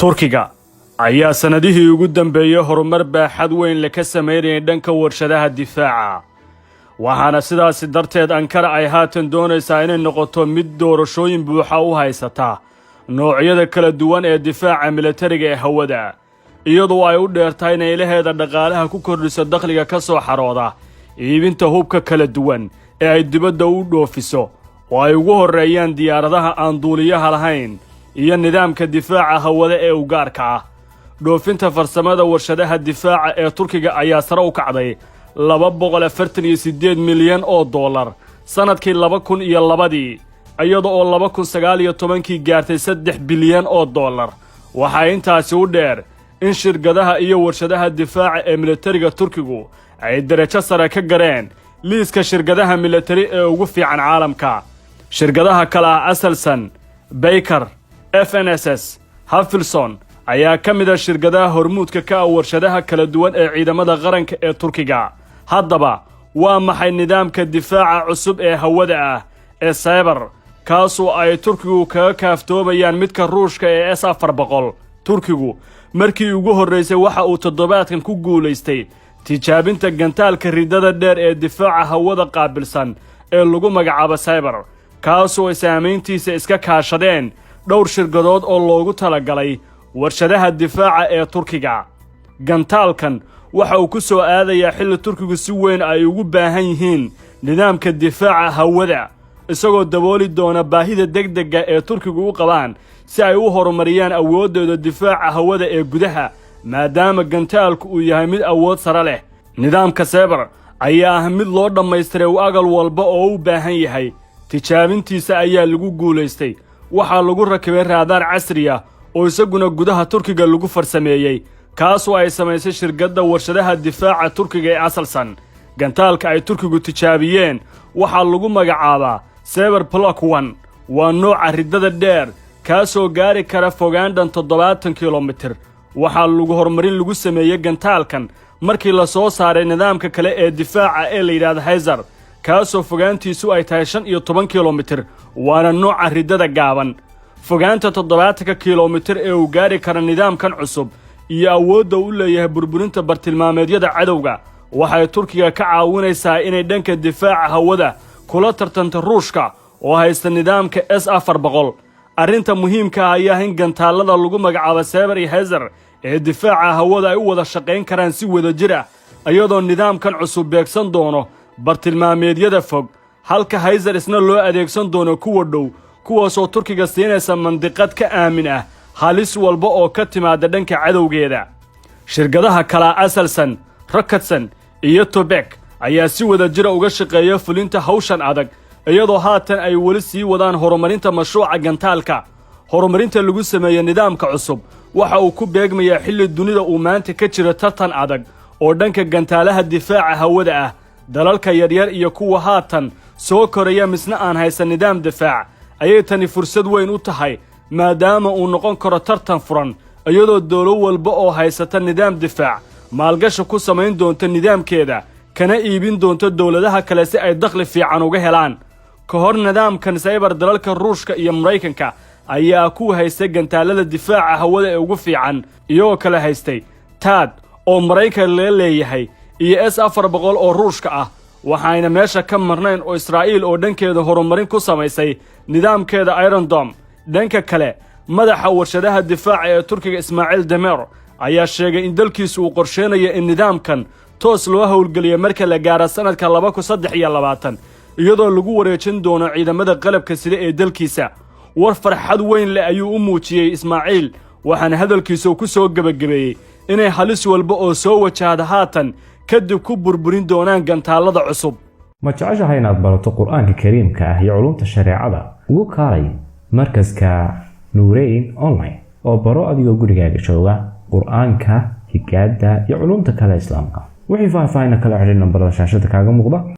Turkiga ayaa sannadihii ugu dambeeyey horumar baaxad weyn le ka samaynayay dhanka warshadaha difaaca, waxaana sidaasi darteed Ankara ay haatan doonaysaa inay noqoto mid doorashooyin buuxa u haysata noocyada kala duwan ee difaaca militariga ee hawada, iyadoo ay u dheertahay inay ilaheeda dhaqaalaha ku kordhiso dakhliga ka soo xarooda iibinta hubka kala duwan ee ay dibadda u dhoofiso, oo ay ugu horreeyaan diyaaradaha aan duuliyaha lahayn iyo nidaamka difaaca hawada ee ugaarka ah. Dhoofinta farsamada warshadaha difaaca ee Turkiga ayaa sare u kacday 248 milyan oo dollar sannadkii 2002-dii, iyada oo 2019-kii gaartay 3 bilyan oo dollar. Waxaa intaasi u dheer in shirkadaha iyo warshadaha difaaca ee militariga Turkigu ay derajo sare ka gareen liiska shirkadaha militari ee ugu fiican caalamka. Shirkadaha kale ah Aselsan, Baykar, FNSS, Havelsan ayaa ka mid a shirkadaha hormuudka ka ah warshadaha kala duwan ee ciidamada qaranka ee Turkiga. Haddaba, waa maxay nidaamka difaaca cusub ee hawada ah ee Saber, kaasoo ay Turkigu kaga kaaftoobayaan midka Ruushka ee S-400? Turkigu markii ugu horraysay waxa uu toddobaadkan ku guulaystay tijaabinta gantaalka ridada dheer ee difaaca hawada qaabilsan ee lagu magacaabo Saber, kaasoo ay saamayntiisa iska kaashadeen dhowr shirkadood oo loogu talagalay warshadaha difaaca ee Turkiga. Gantaalkan waxa uu ku soo aadayaa xilli Turkigu si weyn ay ugu baahan yihiin nidaamka difaaca hawada, isagoo dabooli doona baahida degdega ee Turkigu u qabaan si ay u horumariyaan awooddooda difaaca hawada ee gudaha, maadaama gantaalku uu yahay mid awood sare leh. Nidaamka Saber ayaa ah mid loo dhammaystiray agal walba oo u baahan yahay. Tijaabintiisa ayaa lagu guulaystay. Waxaa lagu rakibay raadaar casri ah oo isaguna gudaha Turkiga lagu farsameeyey, kaasoo ay samaysay shirkadda warshadaha difaaca Turkiga ee Aselsan. Gantaalka ay Turkigu tijaabiyeen waxaa lagu magacaabaa Saber Block 1. Waa nooca riddada dheer, kaasoo gaari kara fogaan dhan 70 kilomitir. Waxaa lagu horumarin lagu sameeyey gantaalkan markii la soo saaray nidaamka kale ee difaaca ee la yidhaahdo Hazer, kaasoo fogaantiisu ay tahay 15 kilomitir, waana nooca riddada gaaban. Fogaanta 70-ka kilomitir ee uu gaari kara nidaamkan cusub iyo awoodda u leeyahay burburinta bartilmaameedyada cadowga waxay Turkiga ka caawinaysaa inay dhanka difaaca hawada kula tartanto Ruushka oo haysta nidaamka S-400. Arrinta muhiimka ah ayaa in gantaallada lagu magacaabo Saber iyo Hazer ee difaaca hawada ay u wada shaqayn karaan si wada jir ah, iyadoo nidaamkan cusub beegsan doono bartilmaameedyada fog, halka Hazer isna loo adeegsan doono kuwa dhow, kuwaasoo Turkiga siinaysa mandiqad ka aamin ah halis walba oo ka timaada dhanka cadowgeeda. Shirkadaha kala Aselsan, Roketsan iyo Tobek ayaa si wada jira uga shaqeeya fulinta hawshan adag, iyadoo haatan ay weli sii wadaan horumarinta mashruuca gantaalka. Horumarinta lagu sameeye nidaamka cusub waxa uu ku beegmayaa xilli dunida uu maanta ka jiro tartan adag oo dhanka gantaalaha difaaca hawada ah. Dalalka yaryar iyo kuwa haatan soo koraya misna aan haysan nidaam difaac ayay tani fursad weyn u tahay, maadaama uu noqon karo tartan furan, iyadoo dowlo walba oo haysata nidaam difaac maalgashi ku samayn doonto nidaamkeeda, kana iibin doonto dowladaha kale si ay dakhli fiican uga helaan. Ka hor nidaamkan Saber, dalalka Ruushka iyo Maraykanka ayaa ku haystay gantaalada difaaca hawada ee ugu fiican, iyagoo kale haystay THAAD oo Maraykan laga leeyahay iyo S-400 oo Ruushka ah. Waxayna meesha ka marnayn oo Israa'iil oo dhankeeda horumarin ku samaysay nidaamkeeda Iron Dome. Dhanka kale, madaxa warshadaha difaaca ee Turkiga, Ismaaciil Demer, ayaa sheegay in dalkiisu uu qorsheynayo in nidaamkan toos loo howlgeliyo marka la gaaro sannadka 2023, iyadoo lagu wareejin doono ciidamada qalabka sida ee dalkiisa. War farxad weyn leh ayuu u muujiyey Ismaaciil, waxaana hadalkiisa ku soo gebagabeeyey inay halis walba oo soo wajahda haatan kadib ku burburin doonaan gantaallada cusub. Ma jeceshahay inaad barato Qur-aanka Kariimka ah iyo culumta shareecada? Ugu kaalay markaska Nuureyn Online oo baro adigoo gurigaaga jooga Qur-aanka, higaada iyo culumta kale Islaamka. Wixii faahfaahina kala xidhiir nambarada shaashada kaaga muuqda.